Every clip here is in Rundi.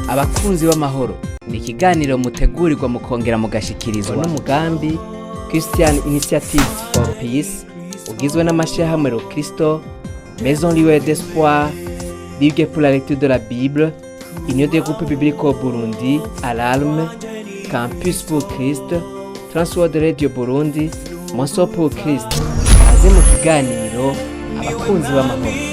Abakunzi b'amahoro ni ikiganiro mutegurirwa mukongera mugashikirizwa n'umugambi Christian Initiatives for Peace, ugizwe n'amashyirahamwe Rokristo, Maison Lueur d'Espoir, Ligue pour la lecture de la Bible, Union des groupes bibliques au Burundi, Alarme, Campus pour Christ, Transworld Radio Burundi, Moso pour Christ. Aze mu kiganiro Abakunzi b'amahoro.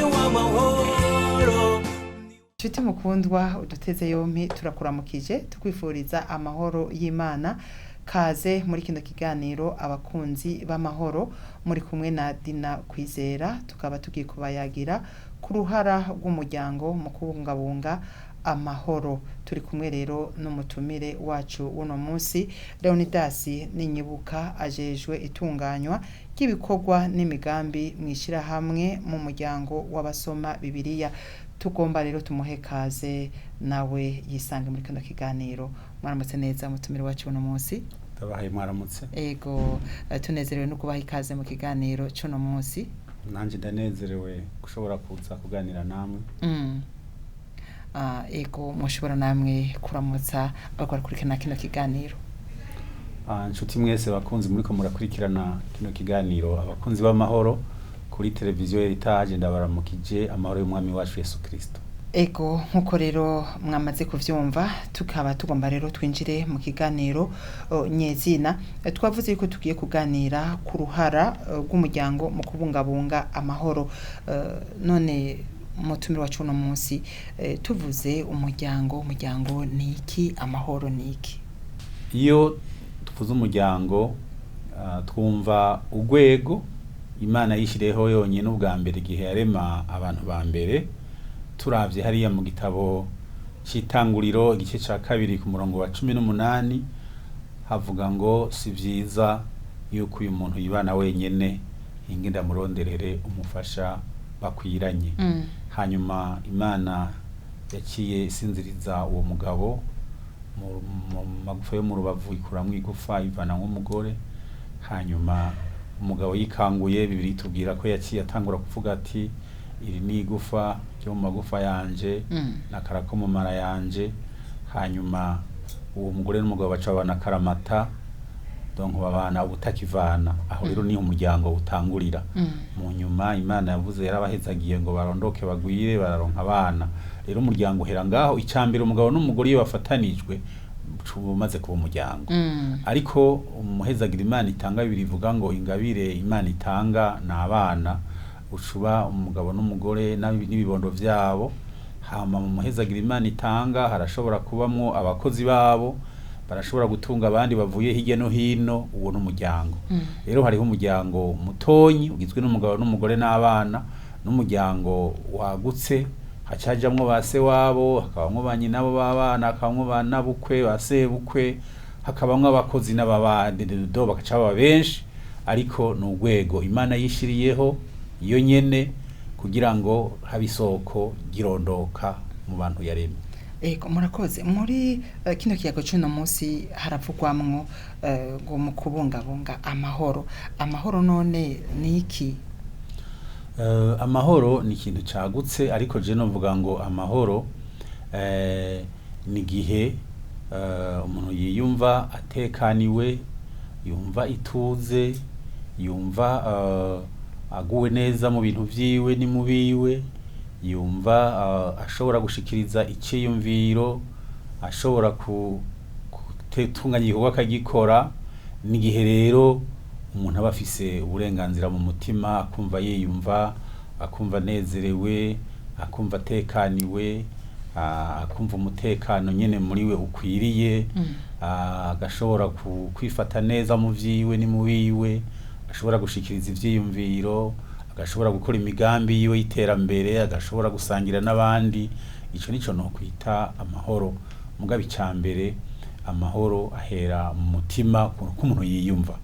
Nshuti mukundwa uduteze yompi, turakuramukije, tukwifuriza amahoro y'Imana. Kaze muri kino kiganiro Abakunzi b'Amahoro. Muri kumwe na Dina Kwizera, tukaba tugiye kubayagira ku ruhara rw'umuryango mu kubungabunga amahoro. Turi kumwe rero n'umutumire wacu w'uno munsi, Leonidas Ninyibuka, ajejwe itunganywa ry'ibikorwa n'imigambi mu ishyirahamwe mu muryango w'abasoma Bibiliya. Tugomba rero tumuhe kaze nawe yisange muri kino kiganiro. Mwaramutse neza, mutumire wacu uno munsi? Ndabahaye mwaramutse. Ego, tunezerewe no kubaha ikaze mu kiganiro c'uno munsi. Nanjye ndanezerewe gushobora kuza kuganira namwe. Ego, mushobora namwe kuramutsa bariko barakurikirana kino kiganiro. Nshuti mwese bakunzi muriko murakurikirana kino kiganiro Abakunzi b'Amahoro kuri televiziyo Heritage, ndabaramukije amahoro y'Umwami wacu Yesu Kristo. Ego, nkuko rero mwamaze kuvyumva, tukaba tugomba rero twinjire mu kiganiro nyezina. Twavuze yuko tugiye kuganira ku ruhara rw'umuryango mu kubungabunga amahoro. None mutumire wacu uno munsi, tuvuze umuryango, umuryango ni iki? Amahoro ni iki? Iyo tuvuze umuryango, twumva urwego Imana yishyireho yonyine ubwa mbere igihe yarema abantu ba mbere. Turavye hariya mu gitabo c'Itanguriro, igice ca 2 ku murongo wa 18, havuga ngo: "Si vyiza yuko uyu muntu yibana wenyene, inge ndamuronderere umufasha bakwiranye." Hanyuma Imana yaciye isinziriza uwo mugabo, mu magufa yo mu rubavu ikuramwo igufa, ivana nk'umugore. Hanyuma umugabo yikanguye, Bibiri itubwira ko yaciye atangura kuvuga ati: "Iri ni igufa ryo mu magufa yanje n'akara ko mu mara yanje." Hanyuma uwo mugore n'umugabo baca babana akaramata, donc babana ubutakivana. Aho rero niho umuryango utangurira. Mu nyuma Imana yavuze, yarabahezagiye ngo barondoke bagwire, bararonka abana. Rero umuryango uhera ngaho. Icambere, umugabo n'umugore iyo bafatanijwe umaze kuba umuryango. Ariko umuhezagira Imana itanga, bibiri ivuga ngo ingabire Imana itanga ni abana, ucuba umugabo n'umugore n'ibibondo vyabo. Hama mu muhezagira Imana itanga harashobora kubamwo abakozi babo, barashobora gutunga abandi bavuye hirya no hino. Uwo n'umuryango. Rero hariho umuryango mutonyi ugizwe n'umugabo n'umugore n'abana, n'umuryango wagutse hacajamwo ba se wabo, hakabamwo ba nyinabo b'abana, hakabamwo ba nabukwe, ba sebukwe, hakabamwo abakozi n'ababandi do bagaca baba benshi. Ariko ni urwego Imana yishiriyeho iyo nyene kugira ngo habe isoko ry'irondoka mu bantu yaremye. Ego, murakoze. Muri kino kiyago c'uno munsi haravugwamwo ngo mu kubungabunga amahoro. Amahoro none ni iki? Amahoro ni ikintu cagutse, ariko je novuga ngo amahoro ni igihe umuntu yiyumva atekaniwe, yumva ituze, yumva aguwe neza mu bintu vyiwe ni mu biwe, yumva ashobora gushikiriza iciyumviro, ashobora gutunganya igikorwa akagikora. N'igihe rero umuntu aba afise uburenganzira mu mutima, akumva yiyumva, akumva anezerewe, akumva atekaniwe, akumva umutekano nyene muri we ukwiriye, agashobora kwifata neza mu vyiwe ni mu biwe, ashobora gushikiriza ivyiyumviro, agashobora gukora imigambi yiwe y'iterambere, agashobora gusangira n'abandi. Ico nico nokwita amahoro. Mugabo icambere, amahoro ahera mu mutima, ukuntu umuntu yiyumva.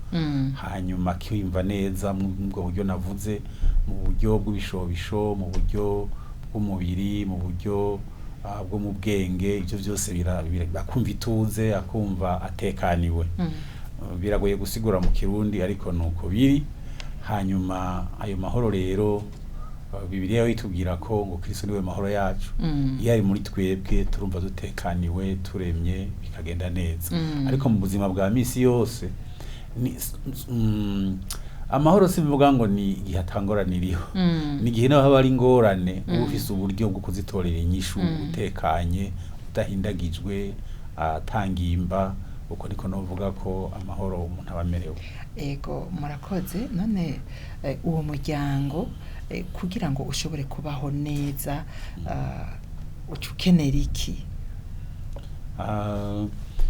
Hanyuma akiyumva neza mu ubwo buryo navuze, mu buryo bw'ibishobisho, mu buryo bw'umubiri, mu buryo bwo mu bwenge, ivyo vyose akumva ituze, akumva atekaniwe. Biragoye gusigura mu Kirundi, ariko nuko biri. Hanyuma ayo mahoro rero Bibiliya yo itubwira ko ngo Kristo niwe mahoro yacu. Iyo ari muri twebwe turumva dutekaniwe, turemye, bikagenda neza. Ariko mu buzima bwa misi yose amahoro simvuga ngo ni igihe atangorane iriho, ni igihe naho haba ari ingorane uba ufise uburyo bwo kuzitorera inyishu, utekanye, udahindagijwe, atangimba. Uko niko novuga ko amahoro umuntu aba amerewe. Ego, murakoze. None uwo muryango, kugira ngo ushobore kubaho neza, uca ukenera iki?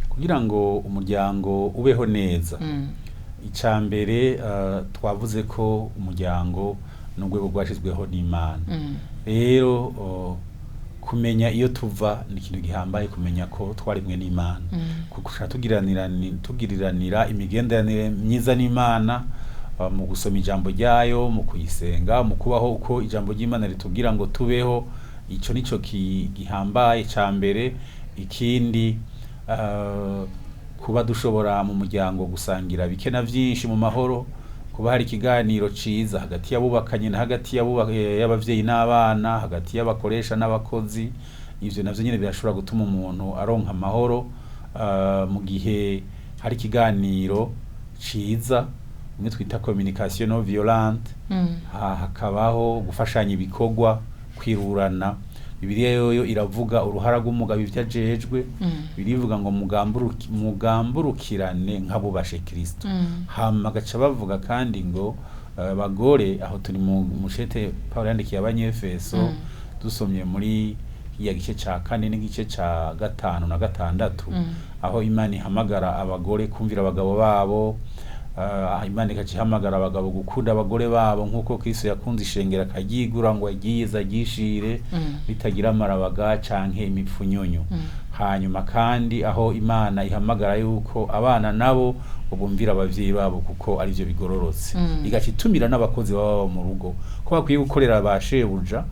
Kugira ngo umuryango ubeho neza, icya mbere, twavuze ko umuryango ni urwego rwashyizweho n'Imana. Rero kumenya iyo tuva ni ikintu gihambaye, kumenya ko twarimwe n'Imana, kuko tugiriranira imigenderanire myiza n'Imana, mu gusoma ijambo ryayo, mu kuyisenga, mu kubaho uko ijambo ry'Imana ritubwira ngo tubeho. Ico nico gihambaye ca mbere. Ikindi, kuba dushobora mu muryango gusangira bike na vyinshi mu mahoro, kuba hari ikiganiro ciza hagati y'abubakanye na hagati y'abavyeyi n'abana, hagati y'abakoresha n'abakozi, ivyo navyo nyene birashobora gutuma umuntu aronka amahoro. Mu gihe hari ikiganiro ciza, imwe twita communication non violente, hakabaho gufashanya ibikorwa, kwirurana. Bibiliya yoyo iravuga uruhara rw'umugabo, ivyo ajejwe. Birivuga ngo mugamburukirane nk'abubashe Kristo. Hama gaca bavuga kandi ngo abagore, aho turi mu mushete Paulo yandikiye Abanyefeso, dusomye muri ya gice ca kane n'igice ca gatanu na gatandatu, aho Imana ihamagara abagore kumvira abagabo babo, Imana ikaca ihamagara abagabo gukunda abagore babo nk'uko Kristo yakunze ishengero akaryigura ngo agize agishire ritagira amarabaga canke imipfunyunyu. Hanyuma kandi aho Imana ihamagara yuko abana nabo bumvira abavyeyi babo kuko arivyo bigororotse, igaca itumira n'abakozi baba mu rugo ko bakwiye gukorera ba shebuja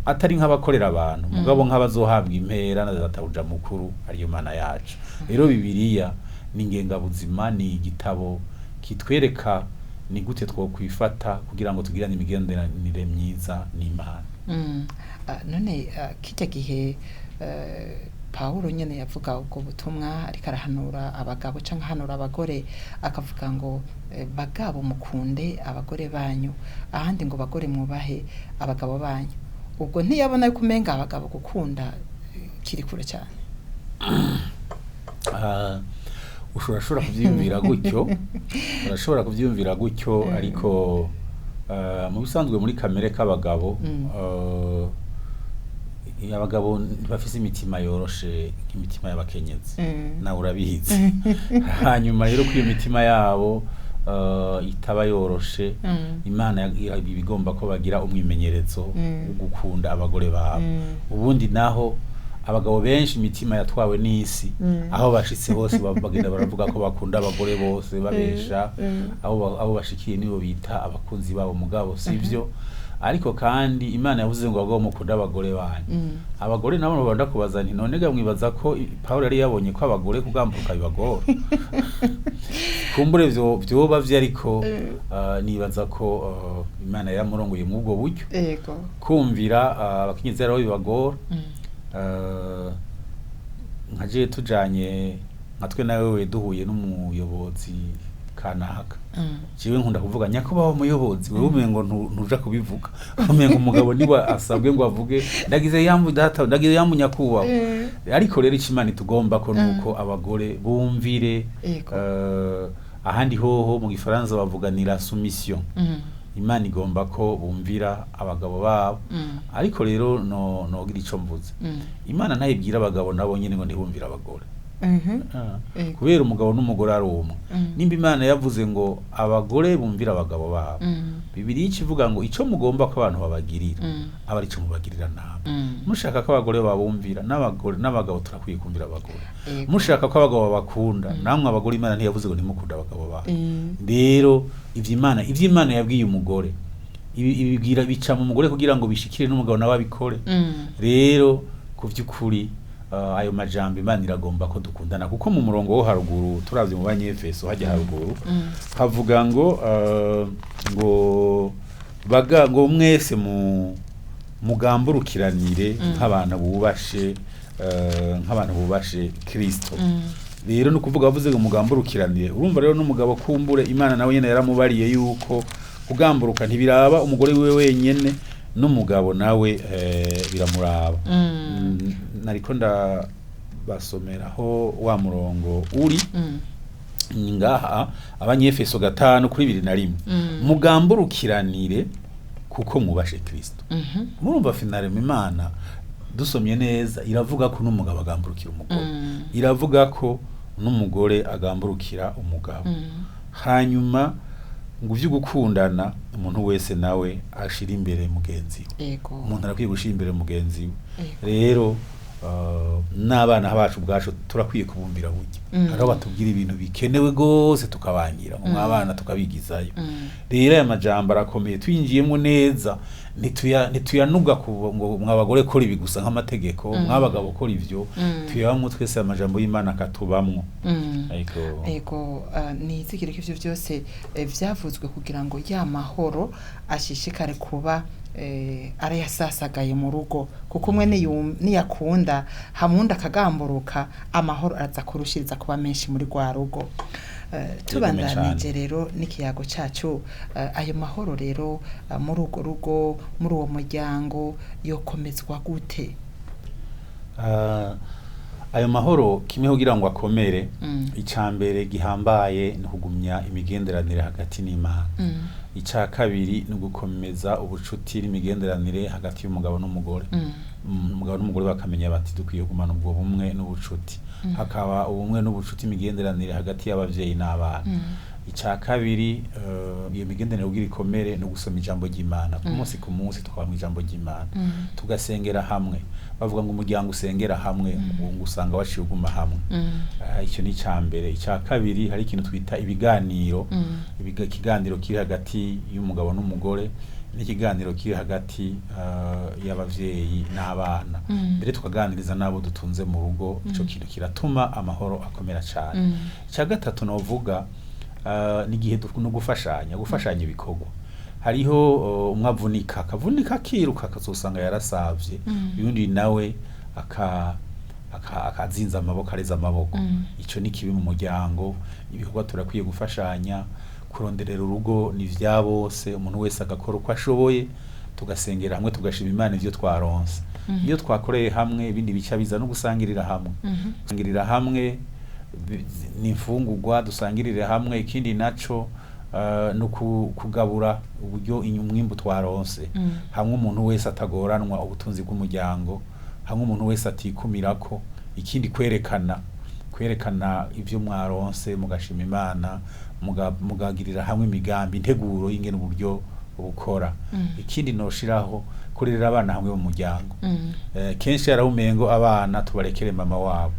atari nk'abakorera abantu, mugabo nk'abazohabwa impera na databuja mukuru ariyo Mana yacu. Rero Bibiliya ni ingengabuzima, ni igitabo kitwereka ni gute twokwifata kugira ngo tugirane imigenderanire myiza n'Imana. None kirya gihe Pawulo nyene yavuga ubwo butumwa, ariko arahanura abagabo canke ahanura abagore, akavuga ngo bagabo mukunde abagore banyu, ahandi ngo bagore mwubahe abagabo banyu, ubwo ntiyabona yuko umenga abagabo gukunda kiri kure cyane? Ushobora kuvyiyumvira gutyo, urashobora kuvyiyumvira gutyo, ariko mu bisanzwe muri kamere k'abagabo, abagabo ntibafise imitima yoroshe nk'imitima y'abakenyezi, nawe urabizi. Hanyuma rero ko iyo mitima yabo itaba yoroshe, Imana ibigomba ko bagira umwimenyerezo wo gukunda abagore babo. Ubundi naho abagabo benshi imitima yatwawe n'isi, aho bashitse bose bagenda baravuga ko bakunda abagore bose, babesha. Abo bashikiye nibo bita abakunzi babo, mugabo sivyo. Ariko kandi Imana yavuze ngo abagabo mukunda abagore banyu. Abagore nabo babanda kubaza nti none ga mwibaza ko Paulo yari yabonye ko abagore kugamburuka bibagora? Kumbure vyo vyoba vyo, ariko nibaza ko Imana yaramurongoye muri ubwo buryo. Kumvira abakenyezi rero bibagora. Nka jewe tujanye nka twe nawe we duhuye n'umuyobozi kanaka, jewe nkunda kuvuga nyakubahwa umuyobozi. Wewe umengo ntuja kubivuga, umengo umugabo niwe asabwe ngo avuge ndagize yambu data, ndagize yambu nyakubahwa. Ariko rero icyo Imana itugomba ko nuko abagore bumvire. Ahandi hoho mu gifaransa bavuga ni la soumission. Imana igomba ko bumvira abagabo babo. Ariko rero no nogira ico mvuze, Imana ntayibwira abagabo nabo nyene ngo ntibumvire abagore. Kubera umugabo n'umugore ari umwe. Nimba Imana yavuze ngo abagore bumvira abagabo babo, Bibiliya ikivuga ngo ico mugomba ko abantu babagirira, aba arico mubagirira nabo. Mushaka ko abagore babumvira, n'abagore n'abagabo turakwiye kumvira abagore. Mushaka ko abagabo babakunda, namwe abagore Imana ntiyavuze ngo ntimukunda abagabo babo. Rero ivyo Imana yabwiye umugore, ibibwira bica mu mugore kugira ngo bishikire n'umugabo nawe abikore. Rero ku vy'ukuri, ayo majambo Imana iragomba ko dukundana, kuko mu murongo wo haruguru turavye mu Banyefeso hajya haruguru, havuga ngo ngo Baga ngo mwese mu mugamburukiranire nk'abantu bubashe, nk'abantu bubashe Kristo. Rero ni ukuvuga bavuze ngo mugamburukiranire, urumva rero n'umugabo kumbure Imana nawe nyene yaramubariye yuko kugamburuka ntibiraba umugore wiwe wenyene, n'umugabo nawe biramuraba. Nariko ndabasomeraho wa murongo uri ngaha, Abanyefeso 5:21: "Mugamburukiranire kuko mwubashe Kristo." Murumva finalement Imana, dusomye neza, iravuga ko n'umugabo agamburukira umugore, iravuga ko n'umugore agamburukira umugabo. Hanyuma ngo ivyo gukundana, umuntu wese nawe ashira imbere mugenzi we. Umuntu arakwiye gushira imbere mugenzi we. Rero n'abana bacu ubwacu turakwiye kubumbira burya. Hariho batubwira ibintu bikenewe gose tukabangira ngo mwabana, tukabigizayo. Rero aya majambo arakomeye, twinjiyemo neza ntituyanuga ngo mwabagore kora ibi gusa nk'amategeko, mwabagabo kora ivyo. Tuyabamwo twese, amajambo y'Imana akatubamwo. Ariko Ego, nizigire ko ivyo vyose vyavuzwe kugira ngo ya mahoro ashishikare kuba arayasasagaye mu rugo, kuko umwe niyakunda hamundi akagamburuka, amahoro araza kurushiriza kuba menshi muri rwa rugo. Tubandanije rero n'ikiyago cacu, ayo mahoro rero muri urwo rugo, muri uwo muryango, yokomezwa gute? Ayo mahoro, kimwe kugira ngo akomere, ica mbere gihambaye ni ukugumya imigenderanire hagati n'Imana. Ica kabiri ni ugukomeza ubucuti n'imigenderanire hagati y'umugabo n'umugore. Umugabo n'umugore bakamenya bati dukwiye kugumana ubwo bumwe n'ubucuti, hakaba ubumwe n'ubucuti, imigenderanire hagati y'abavyeyi n'abana. Ica kabiri, iyo migenderanire kugira ikomere, ni ugusoma ijambo ry'Imana ku munsi ku munsi, tukaba mu ijambo ry'Imana, tugasengera hamwe. Bavuga ngo umuryango usengera hamwe ngo usanga waciye uguma hamwe. Icyo ni icya mbere. Icya kabiri, hari ikintu twita ibiganiro. Ikiganiro kiri hagati y'umugabo n'umugore n'ikiganiro kiri hagati y'abavyeyi n'abana, mbere tukaganiriza n'abo dutunze mu rugo. Ico kintu kiratuma amahoro akomera cyane. Icya gatatu novuga, ni igihe no gufashanya ibikorwa. Hariho umwe avunika, akavunika akiruka, akazosanga yarasavye, uyundi nawe akazinza amaboko, areza amaboko. Ico ni kibi mu muryango. Ibikorwa turakwiye gufashanya kuronderera urugo, ni vya bose, umuntu wese agakora uko ashoboye, tugasengera hamwe, tugashima Imana ivyo twaronse, iyo twakoreye hamwe. Ibindi bica biza no gusangirira hamwe. Gusangirira hamwe ni imfungurwa, dusangirire hamwe. Ikindi naco no kugabura uburyo umwimbu twaronse hamwe, umuntu wese atagoranwa ubutunzi bw'umuryango, hamwe umuntu wese atikumirako. Ikindi, kwerekana ivyo mwaronse, mugashima Imana, mugagirira hamwe imigambi, integuro y'ingene uburyo bukora. Ikindi noshiraho, kurerera abana hamwe mu muryango. Kenshi yarahumengo abana tubarekere mama wabo.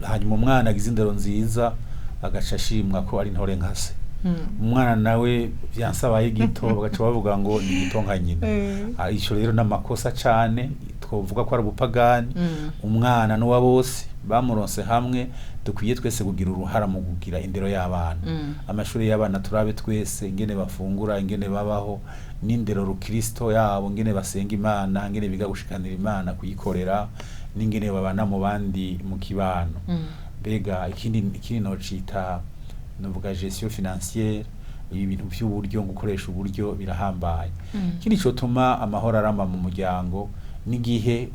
Hanyuma umwana agize indero nziza agaca ashimwa ko ari ntore nka se. Umwana nawe vyansabaye gito, bagaca bavuga ngo ni gito nka nyina. Ico rero n'amakosa cane, twovuga ko ari ubupagani. Umwana n'uwa bose, bamuronse hamwe, dukwiye twese kugira uruhara mu kugira indero y'abana. Amashuri y'abana turabe twese ingene bafungura, ingene babaho, n'indero rukristo yabo, ingene basenga Imana, ingene biga gushikanira Imana, kuyikorera, n'ingene babana mu bandi mu kibano. Mbega ikindi nocita, novuga gestion financière, ibintu by'uburyo, gukoresha uburyo birahambaye. Ikindi cotuma amahoro arama mu muryango n'igihe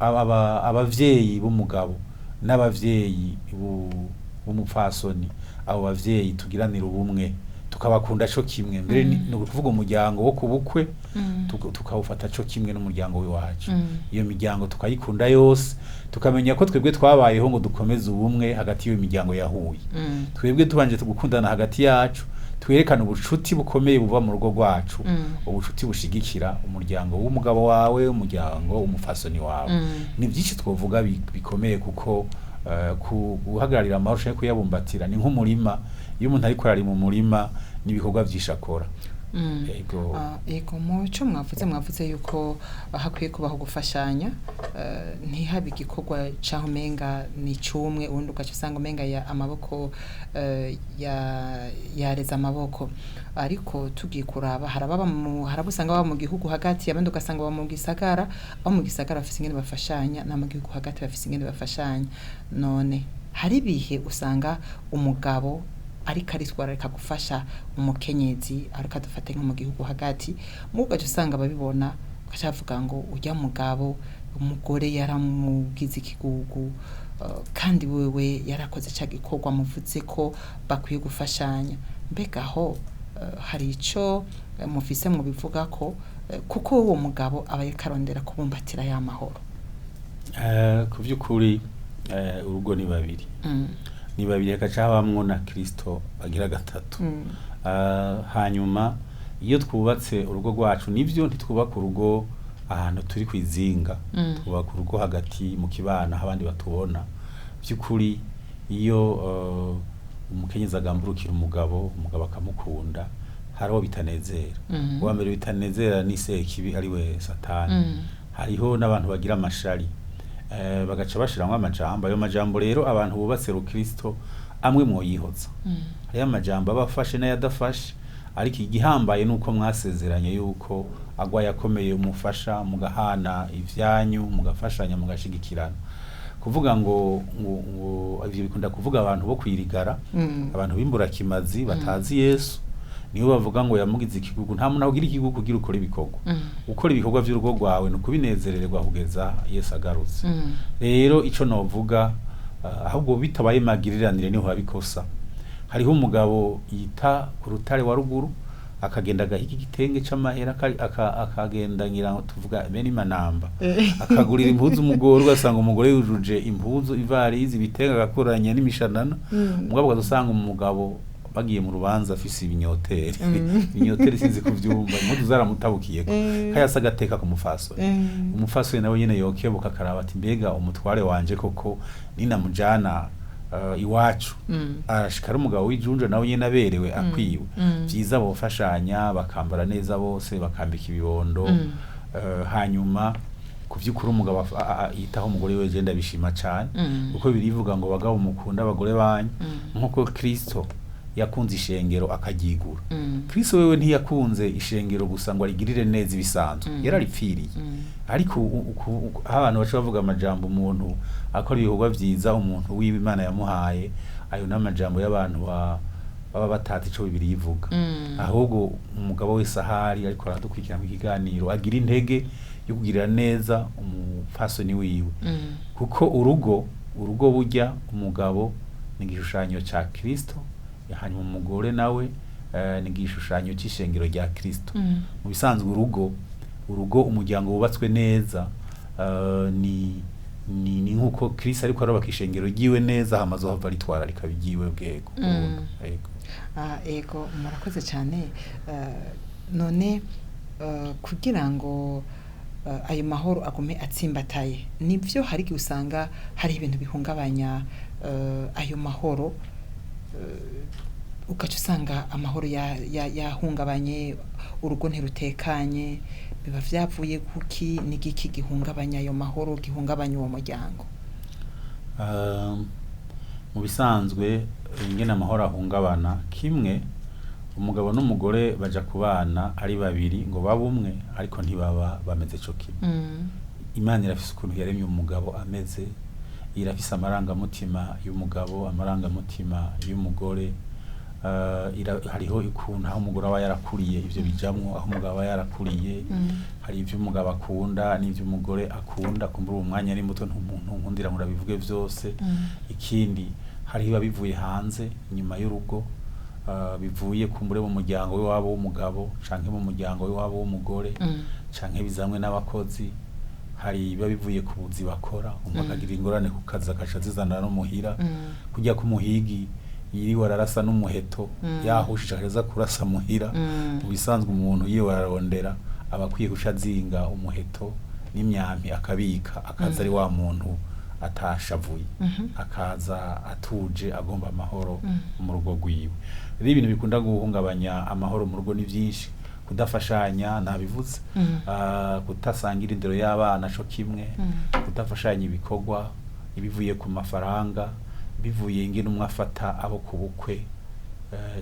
abavyeyi b'umugabo n'abavyeyi b'umupfasoni, abo bavyeyi tugiranira ubumwe, tukabakunda co kimwe. Mbere ni ukuvuga umuryango wo ku bukwe tukawufata co kimwe n'umuryango w'iwacu. Iyo miryango tukayikunda yose, tukamenya ko twebwe twabayeho ngo dukomeze ubumwe hagati y'iyo miryango yahuye. Twebwe tubanje gukundana hagati yacu, twerekana ubucuti bukomeye buva mu rugo rwacu, ubucuti bushigikira umuryango w'umugabo wawe, umuryango w'umupfasoni wawe. Ni byinshi twovuga bikomeye, kuko guhagararira amahoro canke kuyabumbatira ni nk'umurima. Iyo umuntu ariko ararima umurima n'ibikorwa vyinshi akora. Yego. Yego, mu cyo mwavuze yuko hakwiye kubaho gufashanya, ntihabe igikorwa caho umenga ni cumwe, ubundi ugaca usanga umenga ya amaboko yareze amaboko. Ariko tugiye kuraba, harababa mu harabo usanga baba mu gihugu hagati, abandi ugasanga baba mu gisagara. Abo mu gisagara bafise ingene bafashanya, na mu gihugu hagati bafise ingene bafashanya. None hari ibihe usanga umugabo ariko aritwararika gufasha umukenyezi, ariko adufate nko mu gihugu hagati, mu ugaca usanga ababibona ugaca bavuga ngo urya mugabo umugore yaramugize ikigugu, kandi wewe yarakoze ca gikorwa muvuze ko bakwiye gufashanya. Mbega aho hari ico mufise mubivuga ko, kuko uwo mugabo aba ariko arondera kubumbatira ya mahoro? Ku vy'ukuri, urugo ni babiri, ni babiri, hagaca habamwo na Kristo bagira gatatu. Hanyuma iyo twubatse urugo rwacu, nivyo, ntitwubaka urugo ahantu turi kwizinga, twubaka urugo hagati mu kibano aho abandi batubona. By'ukuri iyo umukenyezi agamburukira umugabo, umugabo akamukunda, hariho bitanezera. Uwa mbere bitanezera ni Sekibi, ari we Satani. Hariho n'abantu bagira amashari, bagaca bashiramwo amajambo. Ayo majambo rero, abantu bubatse rukristo, amwe mwoyihoza. Hariho amajambo aba afashe n'ayadafashe, ariko igihambaye nuko mwasezeranye yuko agwa yakomeye umufasha, mugahana ivyanyu, mugafashanya, mugashigikirana. Kuvuga ngo ivyo bikunda kuvuga abantu bo kwirigara, abantu b'imburakimazi batazi Yesu, nibo bavuga ngo yamugize ikigugu. Nta muntu agira ikigugu kugira ukora ibikorwa. Gukora ibikorwa by'urugo rwawe ni ukubinezererwa kugeza Yesu agarutse. Rero ico novuga, ahubwo bitabaye magiriranire niho habikosa. Hariho umugabo yita ku rutare wa ruguru, akagenda agahiga igitenge c'amahera, akagenda, ngira ngo tuvuga bene imanamba, akagurira impuzu umugore, ugasanga umugore yujuje impuzu, ivarizi, ibitenge, agakoranya n'imishanana. Umugabo ugasanga umugabo bagiye mu rubanza afise ibinyoteri, ibinyoteri sinzi kuvyumva, impuzu zaramutabukiyeko, kayasa agateka ku mufasoni. Umufasoni nawe nyene yokebuka akaraba ati: "Mbega umutware wanje koko ninamujana iwacu, arashika ari umugabo w'ijunja, nawe nyene aberewe akwiwe?" Vyiza bofashanya, bakambara neza bose, bakambika ibibondo. Hanyuma ku vy'ukuri umugabo yitaho umugore we, je ndabishima cane, kuko birivuga ngo: "Bagabo, mukunda abagore banyu nk'uko Kristo yakunze ishengero akaryigura." Kristo wewe ntiyakunze ishengero gusa ngo arigirire neza ibisanzwe, yararipfiriye. Ariko aho abantu baca bavuga amajambo, umuntu akora ibikorwa vyiza, umuntu wiwe Imana yamuhaye, ayo n'amajambo y'abantu baba batazi ico Bibiliya ivuga. Ahubwo umugabo wese ahari ariko aradukurikirana mu kiganiro agira intege yo kugirira neza umupfasoni wiwe, kuko urugo burya umugabo ni igishushanyo ca Kristo, hanyuma umugore nawe ni igishushanyo c'ishengero rya Kristo. Mu bisanzwe urugo, umuryango wubatswe neza, ni nkuko Kristo ariko arubaka ishengero ryiwe neza, hama azohava ritwara rikaba iryiwe bwego burundu. Yego. Ego, murakoze cyane. None kugira ngo ayo mahoro agume atsimbataye, nibyo, hari igihe usanga hari ibintu bihungabanya ayo mahoro, ugaca usanga amahoro yahungabanye, urugo ntirutekanye. Biba vyavuye kuki? N'igiki gihungabanya ayo mahoro, gihungabanya uwo muryango? Mu bisanzwe ingene amahoro ahungabana, kimwe, umugabo n'umugore baja kubana ari babiri ngo babe umwe, ariko ntibaba bameze co kimwe. Imana irafise ukuntu yaremye umugabo ameze, irafise amarangamutima y'umugabo, amarangamutima y'umugore. Hariho ukuntu aho umugore aba yarakuriye, ivyo bijamwo aho umugabo aba yarakuriye. Hari ivyo umugabo akunda n'ivyo umugore akunda. Kumbura uwo mwanya ari muto, ntumuntu nkundira ngo urabivuge vyose. Ikindi, hariho ibiba bivuye hanze inyuma y'urugo, bivuye kumbure mu muryango w'iwabo w'umugabo canke mu muryango w'iwabo w'umugore, canke bizanywe n'abakozi. Hari ibiba bivuye ku buzi bakora, umwe akagira ingorane ku kazi, agaca azizana no muhira. Kujya ku muhigi yiriwe ararasa n'umuheto, yahushije akaza kurasa muhira. Mu bisanzwe umuntu yiwe ararondera, aba akwiye guca azinga umuheto n'imyampi, akabika, akaza ari wa muntu atashavuye, akaza atuje, agomba amahoro mu rugo rwiwe. Rero ibintu bikunda guhungabanya amahoro mu rugo ni byinshi. Kudafashanya nabivuze, kutasangira indero y'abana co kimwe, kudafashanya ibikorwa, ibivuye ku mafaranga, bivuye ingene umwe afata abo ku bukwe,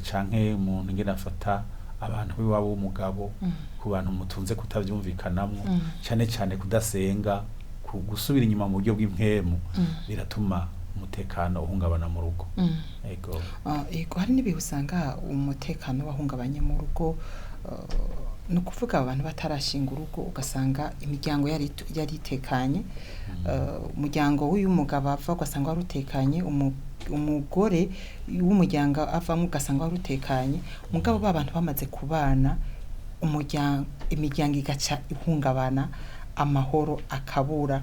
canke umuntu ingene afata abantu b'iwabo w'umugabo, ku bantu mutunze kutavyumvikanamwo, cane cane kudasenga, gusubira inyuma mu buryo bw'impwemu, biratuma umutekano uhungabana mu rugo. Ego. Ego, hari n'ibihe usanga umutekano wahungabanye mu rugo, ni ukuvuga abantu batarashinga urugo, ugasanga imiryango yari itekanye. Umuryango w'uyu mugabo ava ugasanga wari utekanye, umugore w'umuryango avamwo ugasanga wari utekanye, mugabo ba bantu bamaze kubana, imiryango igaca ihungabana, amahoro akabura.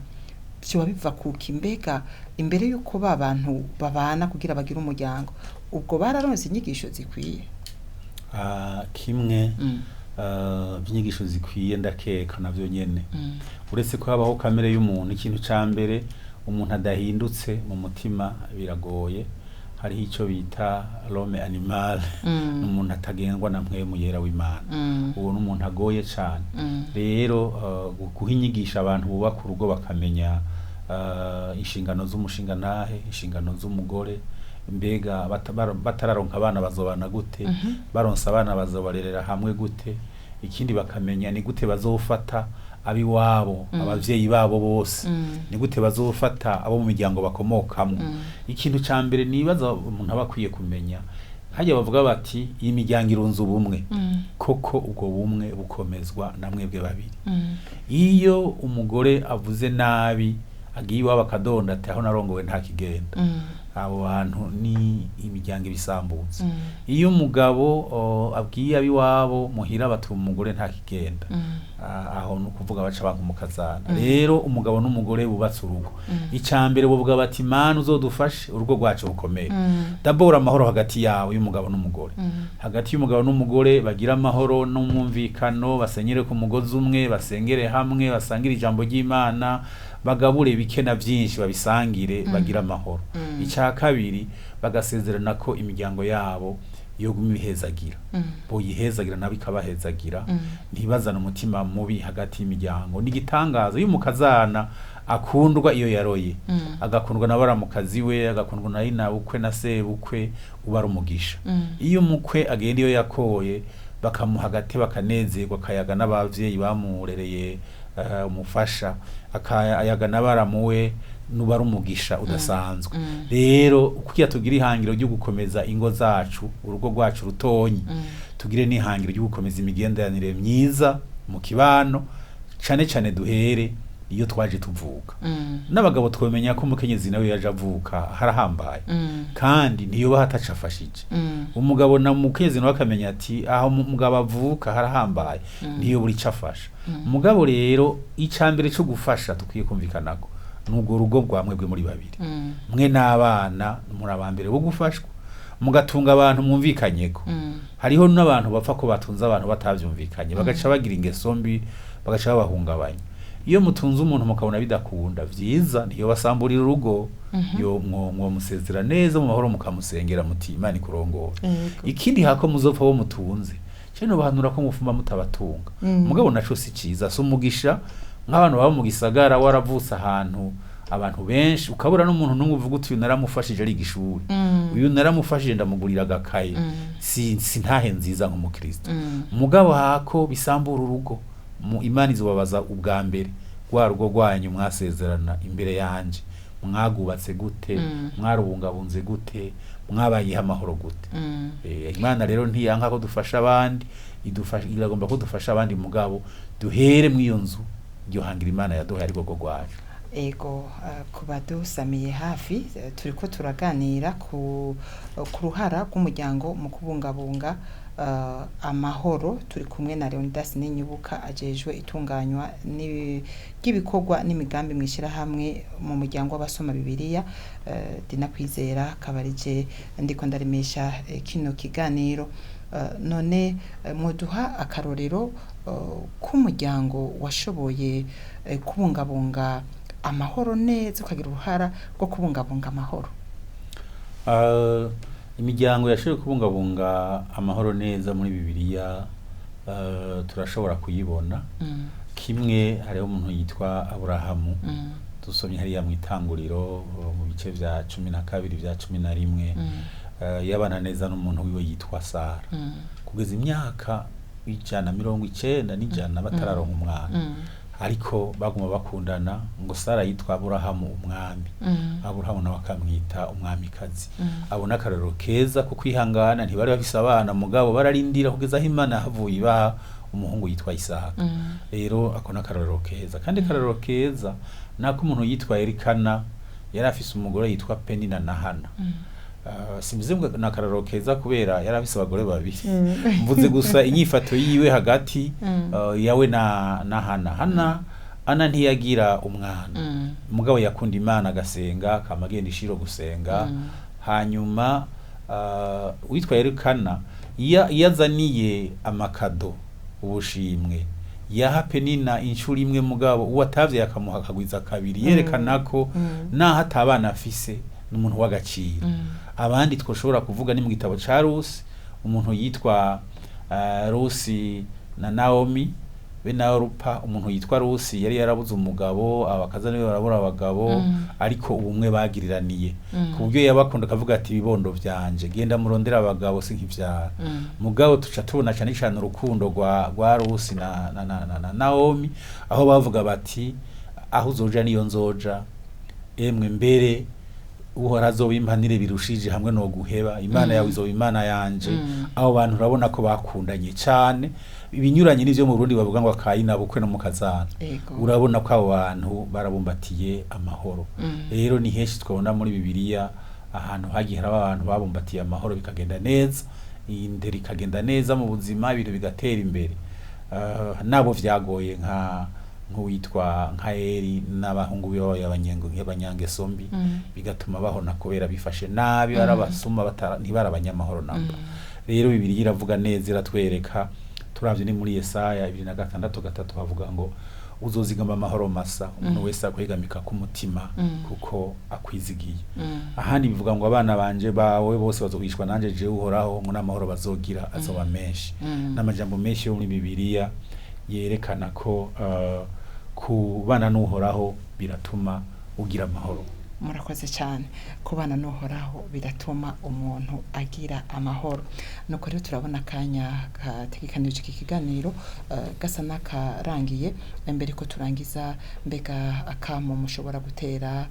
Vyoba biva kuki? Mbega imbere y'uko ba bantu babana kugira bagire umuryango, ubwo bararonse inyigisho zikwiye? Kimwe, inyigisho zikwiye ndakeka navyo nyene, uretse ko habaho kamere y'umuntu. Ikintu ca mbere, umuntu adahindutse mu mutima biragoye. Hariho ico bita l'homme animal, n'umuntu atagengwa na mpwemu yera w'Imana. Uwo n'umuntu agoye cane. Rero guha inyigisho abantu bubaka urugo, bakamenya inshingano z'umushingantahe, inshingano z'umugore, mbega batararonka abana bazobana gute, baronse abana bazobarerera hamwe gute. Ikindi bakamenya ni gute bazofata abiwabo, abavyeyi babo bose, ni gute bazofata abo mu miryango bakomokamwo. Ikintu ca mbere nibaza umuntu aba akwiye kumenya, hajya bavuga bati iyi miryango irunze ubumwe, koko ubwo bumwe bukomezwa na mwebwe babiri. Iyo umugore avuze nabi, agiye iwabo akadonda ati aho narongowe nta kigenda, abo bantu ni imiryango ibisambutse. Iyo umugabo abwiye abiwabo muhira bati umugore nta kigenda, aho ni ukuvuga baca banka umukazana. Rero umugabo n'umugore bubatse urugo, icya mbere bavuga bati Mana uzodufashe urugo rwacu rukomere. D'abord amahoro hagati yawe y'umugabo n'umugore, hagati y'umugabo n'umugore bagira amahoro n'umwumvikano, basenyere ku mugozi umwe, basengere hamwe, basangire ijambo ry'Imana, bagabure bike na byinshi babisangire, bagire amahoro. Icya kabiri, bagasezerana ko imiryango yabo yoguma ibihezagira, boyihezagira nabo ikabahezagira, ntibazane umutima mubi hagati y'imiryango. Ni igitangaza iyo umukazana akundwa iyo yaroye, agakundwa na baramukazi we, agakundwa na nyinabukwe na sebukwe, uba ari umugisha. Iyo umukwe agenda iyo yakoye, bakamuha agate, bakanezerwa, akayaga n'abavyeyi bamurereye, umufasha akayaga n'abaramuwe, nuba ari umugisha udasanzwe. Rero kugira tugire ihangiro ryo gukomeza ingo zacu, urugo rwacu rutonyi, tugire n'ihangiro ryo gukomeza imigenderanire myiza mu kibano, cane cane duhere iyo twaje tuvuka. N'abagabo twemenya ko umukenyezi nawe yaje avuka harahambaye, kandi ntiyoba hatacafashije. Umugabo na mukenyezi nawe akamenya ati aho umugabo avuka harahambaye, ntiyobura ico afasha. Mugabo rero icambere co gufasha tukwiye kumvikanako nubwo rugo rwa mwebwe muri babiri, mwe n'abana muri abambere bo gufashwa, mugatunga abantu mwumvikanyeko. Hariho n'abantu bapfa ko batunze abantu batavyumvikanye, bagaca bagira ingeso mbi, bagaca babahungabanya. Iyo mutunze umuntu mukabona bidakunda, vyiza ntiyo basamburira urugo, yo mwomusezera neza mu mahoro, mukamusengera muti Imana ikurongora. Ikindi, hako muzopfa bo mutunze cyo bahanura ko mufuma mutabatunga. Mugabo naco si ciza, si umugisha. Nk'abantu baba mu gisagara, waravutse ahantu abantu benshi, ukabura n'umuntu n'umwe uvuga uti uyu naramufashije ari igishuri, uyu naramufashije ndamugurira agakaye, si ntahe nziza nk'umukristo. Mugabo hako bisambura urugo, mu Imana izobabaza ubwa mbere rwa rugo rwanyu mwasezerana imbere yanje, mwagubatse gute, mwarubungabunze gute, mwabayeho amahoro gute? Imana rero ntiyanka ko dufasha abandi, idufasha, iragomba ko dufasha abandi, mugabo duhere mw'iyo nzu iryo hangira Imana yaduhaye ari rwo rwacu. Ego, ku badusamiye hafi, turiko turaganira ku ruhara rw'umuryango mu kubungabunga amahoro. Turi kumwe na Leonidas Ninyibuka, ajejwe itunganywa ry'ibikorwa n'imigambi mw'ishirahamwe mu muryango w'abasoma Bibiliya. Dina Kwizera kabarije ndiko ndaremesha kino kiganiro. None mwoduha akarorero k'umuryango washoboye kubungabunga amahoro neza, ukagira uruhara rwo kubungabunga amahoro? Imiryango yashoboye kubungabunga amahoro neza muri Bibiliya Turashobora kuyibona. Kimwe, hariho umuntu yitwa Aburahamu. Dusomye hariya mu Itanguriro, mu bice vya 12, vya 11, yabana neza n'umuntu wiwe yitwa Sara kugeza imyaka 190 n'ijana batararonka umwana, ariko baguma bakundana. Ngo Sara yitwa Aburahamu umwami, Aburahamu nawe akamwita umwamikazi. Abona akarorero keza ko kwihangana. Ntibari bafise abana, mugabo bararindira kugeza aho Imana yahavuye ibaha umuhungu yitwa Isaka. Rero ako ni akarorero keza. Kandi akarorero keza nako umuntu yitwa Elikana yari afise umugore yitwa Penina na Hana. Simvuze ngo ni akarorero keza kubera yari afise abagore babiri, mvuze gusa inyifato yiwe hagati yawe na Hana. Hana, Ana ntiyagira umwana, mugabo yakunda Imana, agasenga, akama agenda ishiro gusenga. Hanyuma witwa Elikana iyo azaniye amakado, ubushimwe, yaha Penina inshuro imwe, mugabo uwo atavye akamuha akagwiza kabiri, yerekana ko naho atabana afise ni umuntu w'agaciro. Abandi twoshobora kuvuga ni mu gitabo ca Rusi, umuntu yitwa Rusi na Naomi be na Orupa. Umuntu yitwa Rusi yari yarabuze umugabo, abakaza niwe barabura abagabo, ariko ubumwe bagiriraniye ku buryo yabakunda akavuga ati: "Ibibondo vyanje, genda murondera abagabo, sinkivyara." Mugabo tuca tubona cyane cyane urukundo rwa Rusi na Naomi, aho bavuga bati: "Aho uzoja niyo nzoja, emwe mbere Uhora azobimpanire birushije hamwe no guheba, Imana yawe izoba Imana yanje." Abo bantu urabona ko bakundanye cyane, ibinyuranye n'ivyo mu Burundi bavuga ngo akayina bukwe no mukazana. Urabona ko abo bantu barabumbatiye amahoro. Rero ni henshi twabona muri Bibiliya ahantu hagiye haraba abantu babumbatiye amahoro, bikagenda neza, indero ikagenda neza mu buzima, ibintu bigatera imbere. Nabo vyagoye nk'uwitwa nka Eri n'abahungu biwe abanyangeso mbi, bigatuma bahona kubera bifashe nabi, barabasuma, ntibari abanyamahoro namba. Rero Bibiliya iravuga neza, iratwereka. Turavye ni muri Yesaya 26:3, havuga ngo: "Uzozigama amahoro masa umuntu wese akwegamika ku mutima, kuko akwizigiye." Ahandi bivuga ngo: "Abana banje bawe bose bazohishwa nanje jewe Uhoraho," ngo n'amahoro bazogira azoba menshi. N'amajambo menshi yo muri Bibiliya yerekana ko kubana n'Uhoraho biratuma ugira amahoro. Murakoze cyane. Kubana n'Uhoraho biratuma umuntu agira amahoro. Nuko rero turabona akanya kategekanije iki kiganiro gasa n'akarangiye. Mbere ko turangiza, mbega akamo mushobora gutera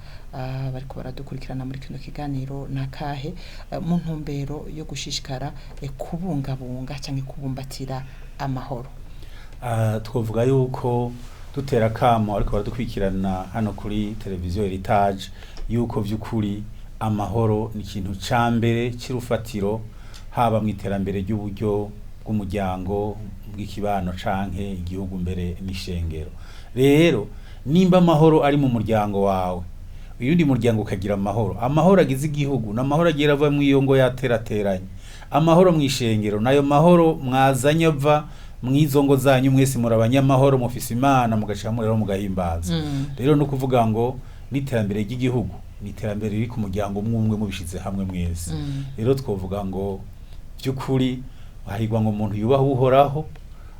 bariko baradukurikirana muri kino kiganiro ni akahe, mu ntumbero yo gushishikara kubungabunga cyangwa kubumbatira amahoro? Twovuga yuko dutera akamo ariko baradukurikirana hano kuri televiziyo Heritage yuko vy'ukuri amahoro ni ikintu ca mbere c'urufatiro, haba mu iterambere ry'uburyo bw'umuryango, bw'ikibano canke igihugu, mbere n'ishengero. Rero nimba amahoro ari mu muryango wawe, uyundi muryango ukagira amahoro, amahoro agize igihugu n'amahoro agira ava mu iyo ngo yaterateranye, amahoro mu ishengero nayo mahoro mwazanye ava mwizo ngo zanyu, mwese muri abanyamahoro, mufise Imana, mugaca rero mugahimbaza. Rero no kuvuga ngo n'iterambere ry'igihugu ni iterambere riri ku muryango umwe umwe mubishize hamwe mwese. Rero twovuga ngo by'ukuri hahirwa ngo umuntu yubaha Uhoraho,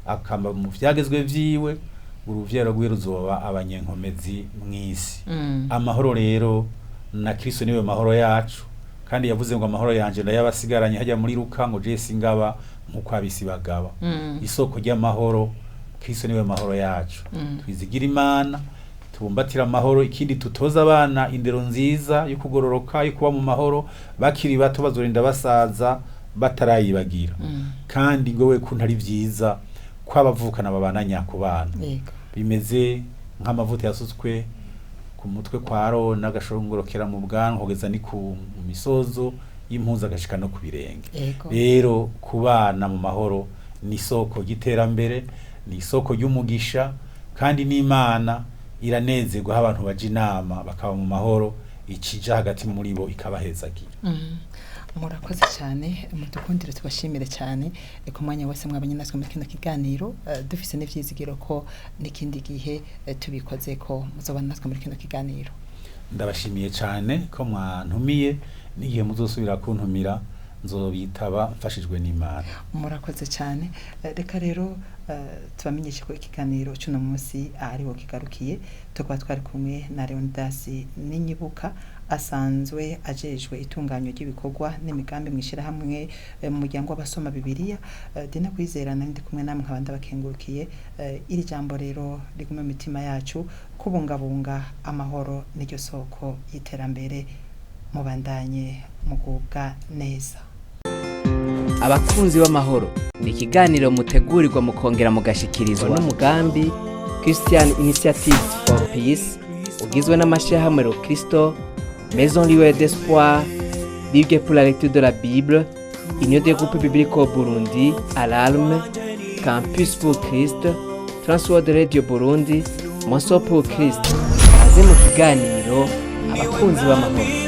akamba mu vyagezwe vyiwe, uruvyaro rwiwe ruzoba abanyenkomezi mw'isi. Amahoro rero na Kristo niwe mahoro yacu, kandi yavuze ngo: "Amahoro yanje ndayabasigaranye," hajya muri Luka, ngo: "Je singaba nkuko abisi bagaba." Isoko ry'amahoro, Kristo niwe mahoro yacu. Twizigira Imana, tubumbatira amahoro. Ikindi, tutoza abana indero nziza yo kugororoka, yo kuba mu mahoro bakiri bato, bazorinda basaza batarayibagira. Kandi ngo we kuntu ari vyiza ko abavukana babana nyakubana, bimeze nk'amavuta yasutswe ku mutwe kwa Aroni agashongorokera mu bwanwa kugeza ni ku misozo y'impuzu agashika no ku birenge. Rero kubana mu mahoro ni isoko ry'iterambere, ni isoko ry'umugisha, kandi n'Imana iranezerwa aho abantu baja inama bakaba mu mahoro, ikija hagati muri bo ikabahezagira. Murakoze cyane. Mudukundire tubashimire cyane ku mwanya wose mwabanye natwe muri kino kiganiro. Dufise n'ivyizigiro ko n'ikindi gihe tubikoze ko muzobana natwe muri kino kiganiro. Ndabashimiye cyane ko mwantumiye, n'igihe muzosubira kuntumira. Nzobitaba mfashijwe n'Imana. Murakoze cyane. Reka rero tubamenyeshe ko ikiganiro cy'uno munsi ariho kigarukiye. Tukaba twari kumwe na Leonidas Ninyibuka, asanzwe ajejwe itunganywa ry'ibikorwa n'imigambi mu ishyirahamwe, mu muryango w'abasoma Bibiliya. Dina Kwizera nari ndi kumwe namwe, nkaba ndabakengurukiye. Iri jambo rero rigume mu mitima yacu: kubungabunga amahoro n'iryo soko y'iterambere. Mubandanye mugubwa neza. Abakunzi b'amahoro ni ikiganiro mutegurirwa mukongera mugashikirizwa n'umugambi Christian Initiative for Peace, ugizwe n'amashyirahamwe Rokristo, Maison Lieu d'Espoir, Ligue pour la lecture de la Bible, Union des groupes bibliques au Burundi, Alarme, Campus pour Christ, Transworld Radio Burundi, Monso pour Christ. Aze mu kiganiro Abakunzi b'amahoro.